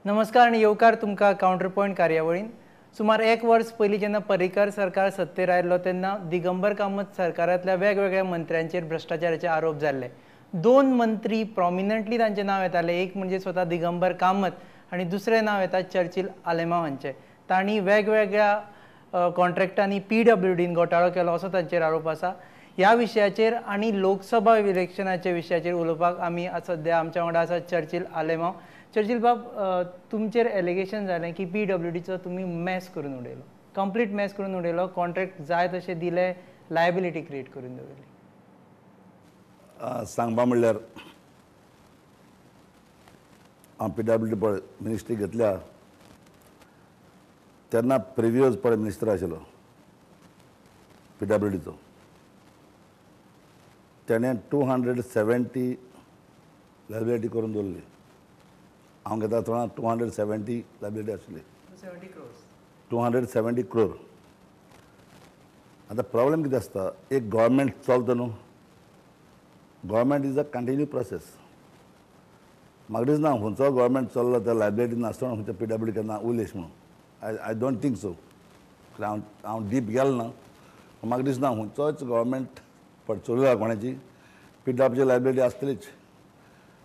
नमस्कार आनी येवकार तुमकां कावंटर पॉयंट कार्यावळीन. सुमार एक वर्स पयलीं जेन्ना पर्रीकर सरकार सत्तेर आयलो तेन्ना दिगंबर कामत सरकारांतल्या वेगवेगळ्या मंत्र्यांचेर भ्रश्टाचाराचे आरोप जाल्ले. दोन मंत्री प्रॉमिनंटली तांचें नांव येतालें, एक म्हणजे स्वता दिगंबर कामत आनी दुसरें नांव येता चर्चिल आलेमांव हांचें. तांणी वेगवेगळ्या कॉन्ट्रॅक्टांनी पीडब्ल्यूडीन घोटाळो केलो असो तांचेर आरोप आसा. ह्या विशयाचेर आनी लोकसभा इलेक्शनाच्या विशयाचेर उलोवपाक आमी सद्या आमच्या वांगडा आसा चर्चिल आलेमांव. चर्चिल बाब, तुमचेर एलिगेशन जालें की पीडब्ल्यूडीचो तुमी मॅस करून उडयलो, कंप्लीट मॅस करून उडयलो, कॉन्ट्रॅक्ट जाय तशें दिले, लायबिलिटी क्रिएट करून दवरली. सांगपा म्हणल्यार हांव पीडब्ल्यूडी पळय मिनिस्ट्री घेतल्या तेन्ना प्रिवियस पळय मिनिस्टर आशिल्लो पीडब्ल्यूडीचो, तेणें 270 लायबिलिटी करून दवरली. हांव घेता आसतना 270 लायबिलिटी आशिल्ली, 270 क्रोर. आतां प्रॉब्लेम कितें आसता, एक गव्हर्मेंट चलता न्हू, government is a continue process. म्हाका दिसना खंयचो गव्हर्मेंट चल्लो त्या लायबिलिटी नासतना खंयचो पीडब्ल्यूडी केन्ना उलयश म्हणून. I don't think so. हांव हांव डीप गेलो ना, म्हाका दिसना खंयचोच गव्हर्मेंट चलया कोणाची पीडब्ल्यूची लायबिलिटी आसतलीच.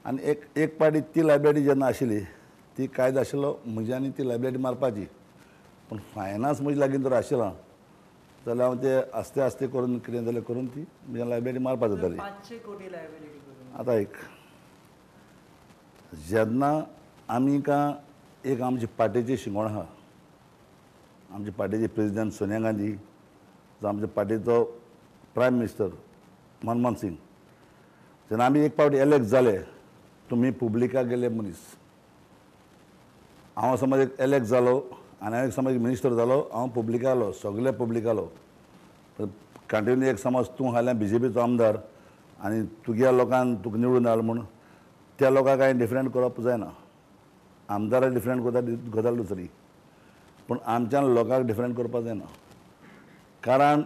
आनी एक एक पाटी ती लायबिलिटी जेन्ना आशिल्ली ती कायदो आशिल्लो म्हज्यानी ती लायबिलिटी मारपाची, पूण फायनान्स म्हजे लागीं जर आशिल्ला जाल्यार हांव ते आस्ते आस्ते करून कितें जाल्यार करून ती म्हज्या लायबिलिटी मारपा जाताली. आतां एक जेन्ना आमी का एक आमची पार्टीची शिंगोण आहा, आमची पार्टीची प्रेजिडेंट सोनिया गांधी, जावं आमच्या पार्टीचो प्रायम मिनिस्टर मनमोहन सिंग, जेन्ना आमी एक पावटी एलेक्ट जाले, तुमी पब्लिकाक गेले मनीस, हांव समज एक एलेक्ट जालो आनी हांव एक समज मिनिस्टर जालो, हांव पब्लिका आलो, सगळे पब्लिक आलो, कंटिन्यू एक समज तूं हाल्यां बीजेपीचो आमदार आनी तुज्या लोकांक तुका निवडून हाडलो म्हूण त्या लोकांक कांय डिफरंट करप जायना. आमदाराक डिफरंट करता गजाल दुसरी, पूण आमच्यान लोकांक डिफरंट करपाक जायना, कारण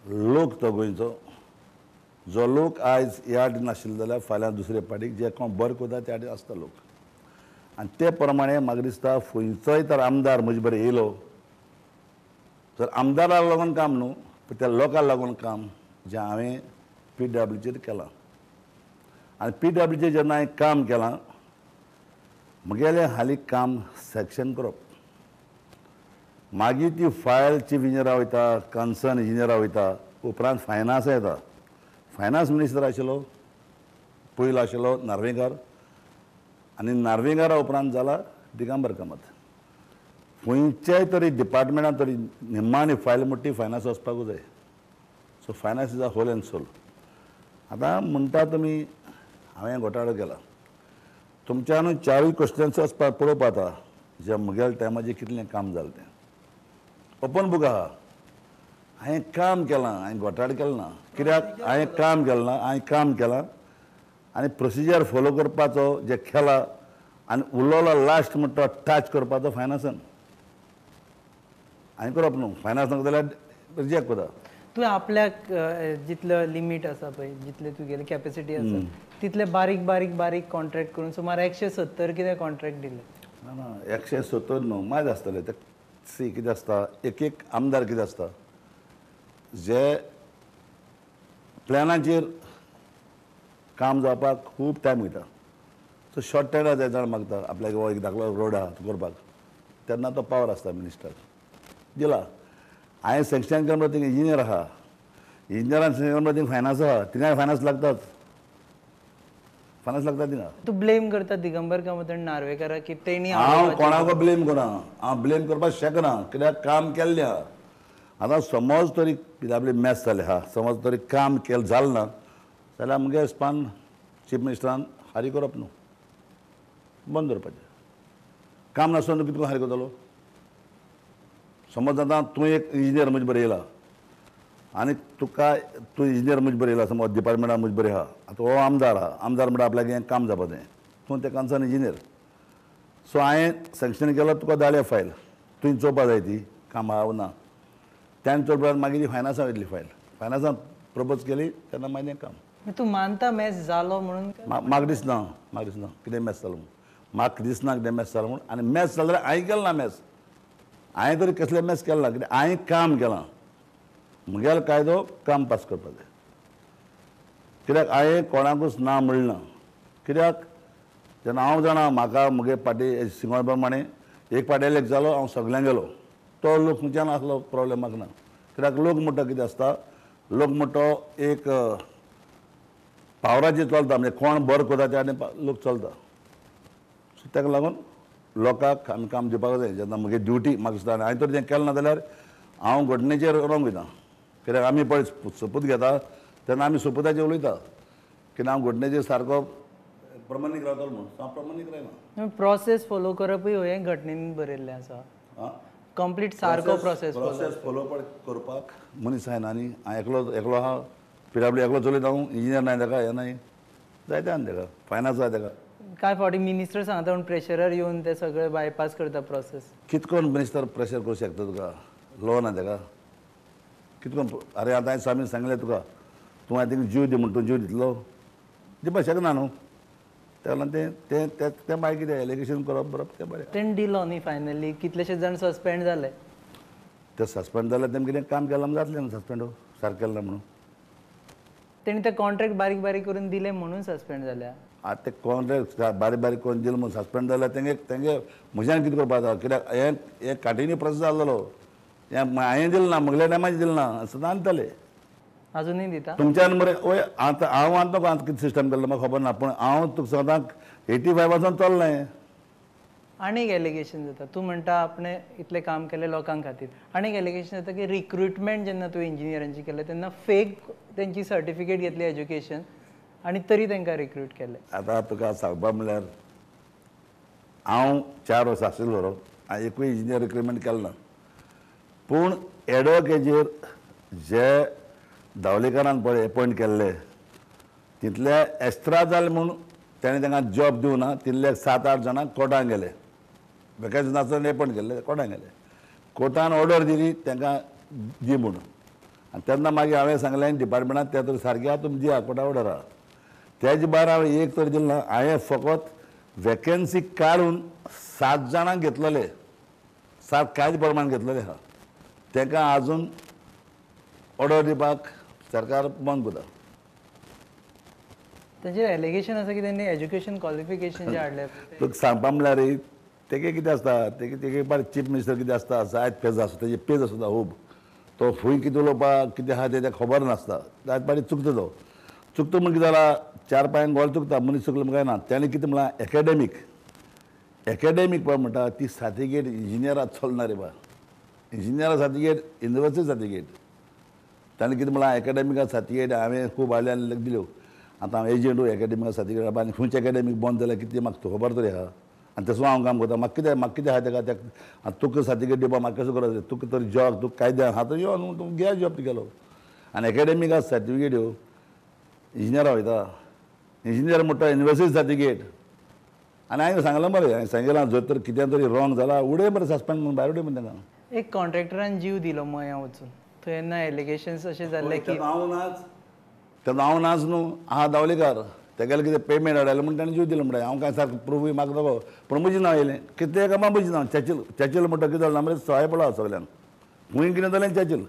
लोक तो गोंयचो जो लोक आयज ह्या आटी नाशिल्लो जाल्यार फाल्यां दुसरे पार्टीक जे कोण बरें करता त्या आटी आसता लोक. आनी ते प्रमाणे म्हाका दिसता खंयचोय तर आमदार म्हजे बरें येयलो तर आमदाराक लागून काम न्हू, पूण त्या लोकांक लागून काम जें हांवें पीडब्ल्यूचेर केलां. आनी पीडब्ल्यूचेर जेन्ना हांवें काम केलां, म्हगेलें हालीं काम सॅक्शन करप, मागीर ती फायल चीफ इंजिनियरा वयता, कन्सर्न इंजिनियरा वयता, उपरांत फायनान्स येता. फायनान्स मिनिस्टर आशिल्लो पयलो आशिल्लो नार्वेकार, आनी नार्वेकारा उपरांत जाला दिगंबर कामत. खंयच्याय तरी डिपार्टमेंटान तरी निमाणी फायल म्हणटा ती फायनान्स वचपाकूच जाय. So finance is a whole and sole. आतां म्हणटा तुमी हांवें घोटाळो केला, तुमच्यानूय चारूय क्वेश्चन्स वचपाक पळोवपा आतां जे म्हगेल्या टायमाचेर कितलें काम जालें तें ओपन बूक आहा. हांवें काम केलां, हांवें घोटाळो केलो ना, कित्याक हांवें काम केलें ना, हांवें काम केलां आनी प्रोसिजर फोलो करपाचो जें केला आनी उरलोलो लास्ट म्हणटा टच करपाचो फायनान्सान हांवें करप न्हू. फायनान्स नाका जाल्यार रिजेक्ट करता. तूं आपल्याक जितलो लिमीट आसा पळय, जितले तुगेली कॅपेसिटी आसा तितले बारीक बारीक बारीक कॉन्ट्रॅक्ट करून सुमार 170 कितें कॉन्ट्रॅक्ट दिले. ना ना 170 न्हू, मायज आसतले ते. सी कितें आसता, एक एक आमदार कितें आसता जे प्लॅनाचेर काम जावपाक खूब टायम वयता. सो शॉर्ट टायमार जाय जाण मागता आपल्याक हो एक धाकलो रोड आहा तो करपाक, तेन्ना तो पावर आसता मिनिस्टर दिला. हांवें सँक्शन केलें म्हणल्यार थिंगा इंजिनियर आहा, इंजिनियरान सँक्शन म्हणल्यार थिंगा फायनान्स आहा, थिंगाय फायनान्स लागताच, फायनान्स लागता थिंगा. तूं ब्लेम करता दिगंबर कामत आनी नार्वेकाराक की तेणी? हांव कोणाक ब्लेम करना, हांव ब्लेम करपाक शकना, कित्याक काम केल्लें आहा. आतां समज तरी आपली मॅस जालें आहा, समज तरी काम केलें जालें ना जाल्यार म्हगे हिसपान चीफ मिनिस्टरान हारी करप न्हू, बंद दवरपाचें. काम नासतना तूं कितें हारी करतलो? समज आतां तूं एक इंजिनियर म्हजे बरें येयला आनी तुका तूं इंजिनियर म्हजे बरें येयला, समज डिपार्टमेंटान म्हजे बरें आहा, आतां हो आमदार आहा, आमदार म्हणटा आपल्याक हें काम जावपाचें, तूं तें कन्सर्न इंजिनियर. सो हांवें सँक्शन केलो, तुका धाडल्या फायल, तुवें चोवपा जाय ती काम आहा ना. त्यान चोवपा मागीर ती फायनान्सां वयतली फायल, फायनान्सान प्रपोज केली तेन्ना मागीर तें काम. तूं मानता मॅच जालो म्हणून? म्हाका दिसना, म्हाका दिसना कितें मॅच जालो म्हणून. म्हाका दिसना कितें मॅस जालां म्हूण. आनी मॅस जालें जाल्यार हांवें केलें ना मॅस, हांवें तरी कसलें मॅस केलें ना, कित्याक हांवें काम केलां. म्हगेलो कायदो काम पास करपाक जाय, कित्याक हांवें कोणाकूच ना म्हणलें ना. कित्याक जेन्ना हांव जाणा म्हाका म्हगे पार्टी सिंगोळ प्रमाणे एक पार्टी एलेक्ट जालो, हांव सगल्यांक गेलो, तो लोक खंयच्यान आसलो प्रोब्लेम म्हाका ना. कित्याक लोक म्हणटा कितें आसता, लोक म्हणटा एक पावराचेर चलता, म्हणजे कोण बरो करता त्या आनी लोक चलता. सो ताका लागून लोकांक आमी काम दिवपाक जाय. जेन्ना म्हगे ड्युटी म्हाका दिसता आनी हांवें तर तें केलें ना जाल्यार हांव घटनेचेर रॉंग वयता. कित्याक आमी पळय सोपूत घेता तेन्ना आमी सोपुताचेर उलयता की हांव घटनेचेर सारको प्रमाणीक रावतलो म्हूण. हांव प्रमाणीक रावना. प्रोसेस फोलो करपूय हें घटनेन बरयल्लें आसा, कंप्लीट सारको प्रोसेस फोलो करपाक मनीस जायना. आनी हांव एकलो एकलो आहा, पीडब्ल्यू एकलो चलयता हांव, इंजिनियर नाय ताका, हें नाय जायते आनी ताका फायनान्स जाय ताका. कांय फावटी मिनिस्टर सांगता पूण प्रेशरार येवन ते सगळे बायपास करता प्रोसेस. कितकोन मिनिस्टर प्रेशर करूं शकता तुका, लॉ ना ताका कितकोन. अरे आतां हांवें स्वामी सांगलें तुका, तूं हांवें तांकां जीव दी म्हण, तूं जीव दितलो? दिवपाक शकना न्हू. ताका लागून तें तें तें मागीर कितें एलिगेशन करप बरोप तें बरें. तेणें दिलो न्ही फायनली, कितलेशे जाण सस्पेंड जाले. ते सस्पेंड जाले तेम कितें काम केलां जातलें न्हू सस्पेंड सारकें केलें ना म्हणून. तेणी ते कॉन्ट्रॅक्ट बारीक बारीक करून दिले म्हणून सस्पेंड जाल्या. आतां ते कॉन्ट्रॅक्ट बारीक बारीक करून दिले म्हणून सस्पेंड जाल्यार तेंगे तेंगे म्हज्यान कितें करपाक जाता. कित्याक हें हें कंटिन्यू प्रोसेस जाल्लो, हें हांवें दिलें ना, म्हगल्या टायमाचेर दिलें ना, सदां दिताले. अजुनूय दिता तुमच्यान मरे. वय आतां हांव आतां आतां कितें सिस्टम केल्लो म्हाका खबर ना, पूण हांव तुका सांगता 85 चल्लें. आनीक एलिगेशन जाता, तूं म्हणटा आपणें इतलें काम केलें लोकां खातीर, आनीक एलिगेशन जाता की रिक्रुटमेंट जेन्ना तुवें इंजिनियरांची केलें तेन्ना फेक तेंची सर्टिफिकेट घेतली एज्युकेशन आनी तरी तांकां रिक्रूट केलें. आतां तुका सांगपा म्हणल्यार हांव 4 वर्सां आशिल्लो बरो, हांवें एकूय इंजिनियर रिक्रुटमेंट केलें ना. पूण एडवोकेचेर जे दावलेकारान पळय एपॉयंट केल्ले तितले एक्स्ट्रा जाले म्हूण तेणें तांकां जॉब दिवना, तितले 7-8 जाणांक कोर्टान गेले, वेकन्सी नासतना एपॉयंट केल्ले, कोर्टान गेले, कोर्टान ऑर्डर दिली तांकां दी म्हूण. आनी तेन्ना मागीर हांवें सांगलें डिपार्टमेंटान ते तर सारकें आहा, तुमी दिया, कोर्टा ऑर्डर आहा. तेजे भायर हांवें एक तर दिलें ना, हांवें फकत वेकन्सी काडून 7 जाणांक घेतलेले, 7 कायदे प्रमाण घेतलेले आहा. तांकां आजून ऑर्डर दिवपाक सरकार बंद करता. तांचेर एलिगेशन आसा की तेंणी एज्युकेशन क्वॉलिफिकेशन जे हाडलें. तुका सांगपा म्हणल्यार तेगे कितें आसता, तेगे तेगे चीफ मिनिस्टर कितें आसता, जायत पेज आसता, तेजे पेज आसता खूब, तो फूंय कितें उलोवपाक कितें आहा तें खबर नासता, जायत पाटी चुकता तो. चुकता म्हण कितें जाला, 4 पांयांक गोल चुकता, मनीस चुकलो काय ना. तेणें कितें म्हणलां एकेडमीक, एकेडमीक पळय म्हणटा ती सर्टिफिकेट इंजिनियराक चलना रे बा, इंजिनियरा सर्टिफिकेट युनिवर्सिटी सर्टिफिकेट. ताणें कितें म्हणलां एकेडमिका सर्टिफिकेट हांवें खूब हाडले आनी दिल्यो. आतां हांव एजंटू एकेडमिका सर्टिफिकेट आनी खंयचे एकेडमीक बंद जाल्यार कितें म्हाका खबर तरी आहा, आनी तसो हांव काम करता. म्हाका कितें म्हाका कितें आहा तेका तेका तुका सर्टिफिकेट दिवपाक म्हाका कसो गरज, तुका तर जॉब तुका कायद्यान आहा तर यो न्हू, तूं घे जॉब तुगेलो. आनी एकेडमिका सर्टिफिकेट ह्यो इंजिनियरा वयता, इंजिनियर म्हणटा युनिवर्सिटी सर्टिफिकेट. आनी हांवें सांगलां मरे, हांवें सांगलां जर तर कितें तरी रॉंग जाला उडय मरे सस्पेंड म्हणून भायर उडय म्हण तांकां. एक कॉन्ट्रॅक्टरान जीव दिलो मयां वचून, थंय ना एलिगेशन्स अशें जाल्ले की हांव नाच, तेन्ना हांव नाच न्हू, आहा दावलेकार तेगेलें कितें पेमेंट हाडलें म्हूण ताणें जीव दिलो म्हणटा. हांव कांय सारकें प्रुवूय म्हाका दाखो, पूण म्हजें नांव येयलें कितें कामां म्हजें नांव चॅचिल, चॅचिल म्हणटा कितें जालें मरे सहाय पळोवप सगल्यांक, खूंय कितें जालें चॅचिल.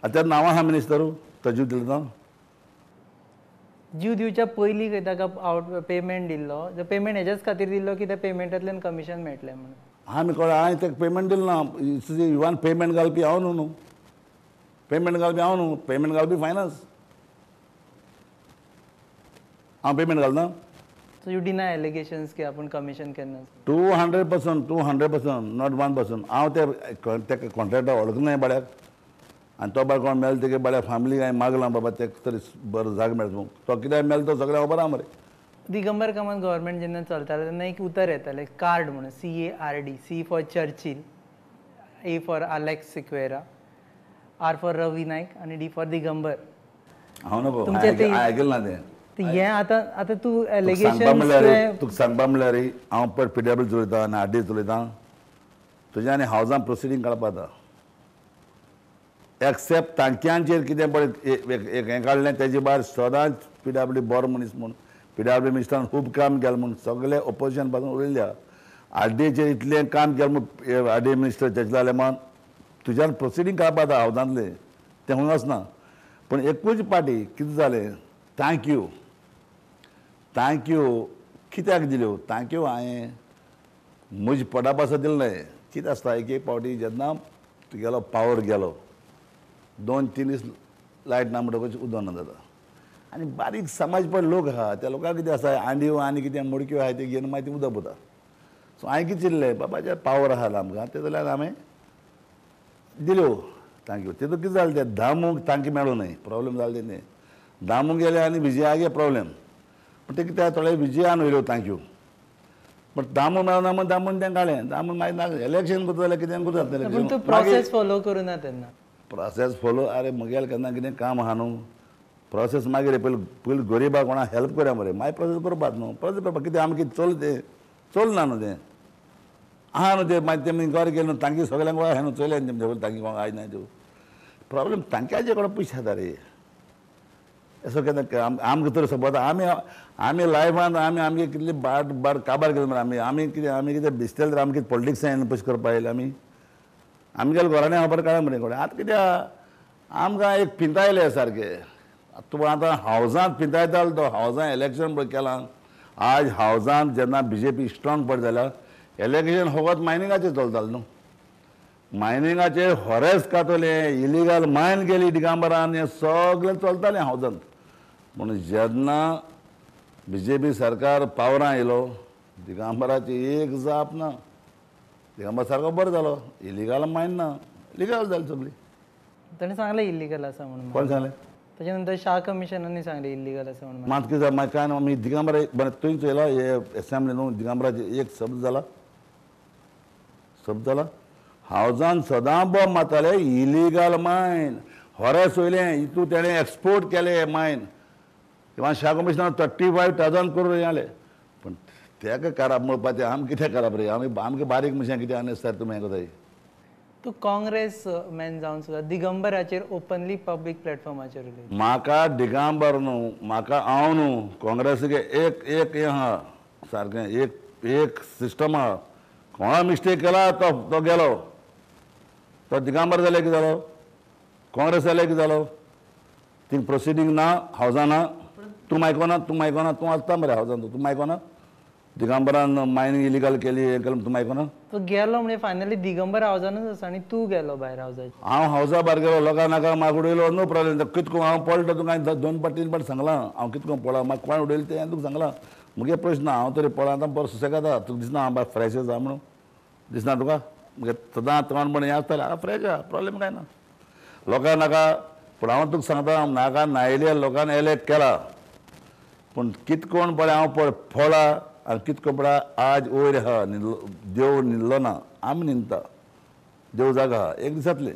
आतां तेन्ना नांव आहा मिनिस्टर, तो जीव दिलो ना. जीव दिवच्या पयलीं खंय ताका आवट पेमेंट दिल्लो, पेमेंट हेज्याच खातीर दिल्लो की त्या पेमेंटांतल्यान कमिशन मेळटलें म्हणून. आमी कळ्ळें, हांवें ताका पेमेंट दिलें ना, इवन पेमेंट घालपी हांव न्हू, न्हू पेमेंट घालपी हांव न्हू, पेमेंट घालपी फायनान्स, हांव पेमेंट घालना. सो you deny allegations की आपूण कमिशन केन्ना? 200%, 200%, not 1%. हांव ते तेका कॉन्ट्रॅक्टर वळखनाय बाळ्याक, आनी तो बाय कोण मेळटा तेगे बाळ्या फॅमिलीक हांवें मागलां बाबा तेका तरी बरो जाग मेळटा म्हूण, तो कित्याक मेळटा तो सगळें खबर आहा मरे. दिगंबर कामत गव्हर्मेंट जेन्ना चलतालें तेन्ना एक उतर येतालें कार्ड म्हणून, CARD, C for Churchill, A for Alex Sequeira, R for Ravi Naik आनी डी फॉर दिगंबर. हांव नको आयकलें ना तें. हें आतां आतां तूं एलिगेशन तुका सांगपा म्हणल्यार हांव पळय पीडब्ल्यू चलयतां आनी आर डी चलयतां, तुज्या आनी हावजान प्रोसिडींग काडपा आतां. एक्सेप्ट तांक्यांचेर कितें पळय एक हें काडलें तेजे भायर सदांच पीडब्ल्यू बरो मनीस म्हूण पी डब्ल्यू मिनिस्टरान खूब काम केलें म्हूण सगळे ओपोजिशन पासून उलयल्या. आर डी एचेर इतलें काम केलें म्हूण R D A minister चेचला Le Mans तुज्यान प्रोसिडींग काडपा जाता हावजांतलें तें खंय वचना. पूण एकूच पार्टी कितें जालें, thank you thank you कित्याक दिल्यो? Thank you हांवें म्हजे पोटा पासत दिलें. कितें आसता एक एक पावटी जेन्ना तुगेलो पावर गेलो 2-3 दीस लायट ना म्हणटकूच उदक ना जाता. आनी बारीक समाज पण लोक आहा त्या लोकांक कितें आसा आंडयो आनी कितें मडक्यो आहा ते घेवन मागीर ती उदक पुता. सो हांवें कितें चिंतलें बाबा जे पावर आहा आमकां ते जाल्यार हांवें दिल्यो thank you. तितून कितें जालें तें दामूक तांकी मेळूं न्हय प्रॉब्लेम जालें तें दामूक गेलें आनी विजयागे प्रॉब्लेम. पूण तें कितें थोडे विजयान वयल्यो thank you पण दामू मेळना म्हूण दामून तें काडलें. दामून मागीर ना इलेक्शन करता जाल्यार कितें करता जातलें. तूं प्रोसेस फोलो करूं ना तेन्ना प्रोसेस फोलो. अरे म्हगेलें केन्ना कितें काम आहा न्हू प्रोसेस मागीर पयलीं पयलीं गरिबाक कोणाक हेल्प करया मरे मागीर प्रोसेस करपाक न्हू. प्रोसेस करपाक कितें आमी कितें चल तें चलना न्हू तें आहा न्हू तें मागीर तेमी इन्क्वायरी केली न्हू तांकी सगल्यांक आहा न्हू चोयलें न्हू तेमचे तांकी कोणाक आयज ना त्यो प्रॉब्लेम तांक्याचे कोणा पयशे जाता रे. असो केन्ना आमकां तर सपोज आमी आमी लायफान आमी आमगे कितली बाट बाट काबार केली मरे आमी आमी कितें आमी कितें भिजतले तर आमी कितें पॉलिटिक्सान पयशे करपा आयले आमी आमगेले घरांनी खबर काडा मरे कोणें. आतां कित्याक आमकां एक पिंतायले सारकें तूं आतां हावजांत पिंतायतालो तो हावजान इलेक्शन पळय केलां. आज हावजांत जेन्ना बी जे पी स्ट्रॉंग पडट जाल्यार इलेक्शन फकत मायनिंगाचेर चलतालें न्हू. मायनिंगाचेर हॉरेस कातले इलिगल मायन केली दिगंबरान हें सगळें चलतालें हावजांत. पूण जेन्ना बी जे पी सरकार पावरां येयलो दिगंबराची एक जाप ना. दिगंबर सारको बरो जालो इलिगल मायन ना लिगल जाली सगळी. ताणें सांगलें इलिगल आसा म्हणून. कोण सांगलें? ताच्या नंतर शाह कमिशनांनी सांगलें इलिगल आसा म्हणून. मात कितें मागीर काय ना आमी दिगंबर बरें तुवें चोयला हे एसेंब्ली न्हू दिगंबराचे एक शब्द जाला शब्द जाला हावजान सदां बॉम्ब मारताले इलिगल मायन हॉरेस वयलें हितू तेणें एक्सपोर्ट केलें मायन किंवा शाह कमिशनर 35,000 करोड जालें. पूण तेका करप म्हणपाचें आमी कितें करप रे आमी आमकां बारीक मनशां कितें आनी सर तुमी हें करताय. तूं काँग्रेस मॅन जावन सुद्दां दिगंबराचेर ओपनली पब्लीक प्लॅटफॉर्माचेर उलयता. म्हाका दिगंबर न्हू म्हाका हांव न्हू काँग्रेसीक एक एक हें आहा सारकें एक एक सिस्टम आहा. कोणा मिस्टेक केला तो तो गेलो तो दिगंबर जाल्यार कितें जालो काँग्रेस जाल्यार कितें जालो थिंग प्रोसिडींग ना हावजां ना. तूं आयकना तूं आयकना तूं आसता मरे हावजान तूं आयकना दिगंबरान मायनिंग इलिगल केली हें केलें तूं आयकना. तूं गेलो म्हणजे फायनली दिगंबर हावजानूच आसा आनी तूं गेलो भायर हावजाचे. हांव हावजा भायर गेलो लोकां नाका म्हाका उडयलो नो प्रॉब्लेम. कितको हांव पळटा तुका हांवें 2 पाट 3 पाट सांगलां हांव कितको पळा म्हाका कोण उडयलें तें हांवें तुका सांगलां. मुगे प्रश्न हांव तरी पळा आतां बरो सुसेगाद आहा तुका दिसना हांव फ्रेश आसा म्हणून दिसना तुका मुगे सदां तोंड म्हण हें आसतालें हांव फ्रेश आहा प्रॉब्लेम कांय ना लोकां नाका. पूण हांव तुका सांगता नाका नायल्या लोकांनी एलेक्ट केला पूण कितकोण पळय हांव पळय फोळा आनी कितको पळय आज वयर आहा न्हिदलो देव न्हिदलो ना आमी न्हिदता देव जागा आहा एक दिसांतलें.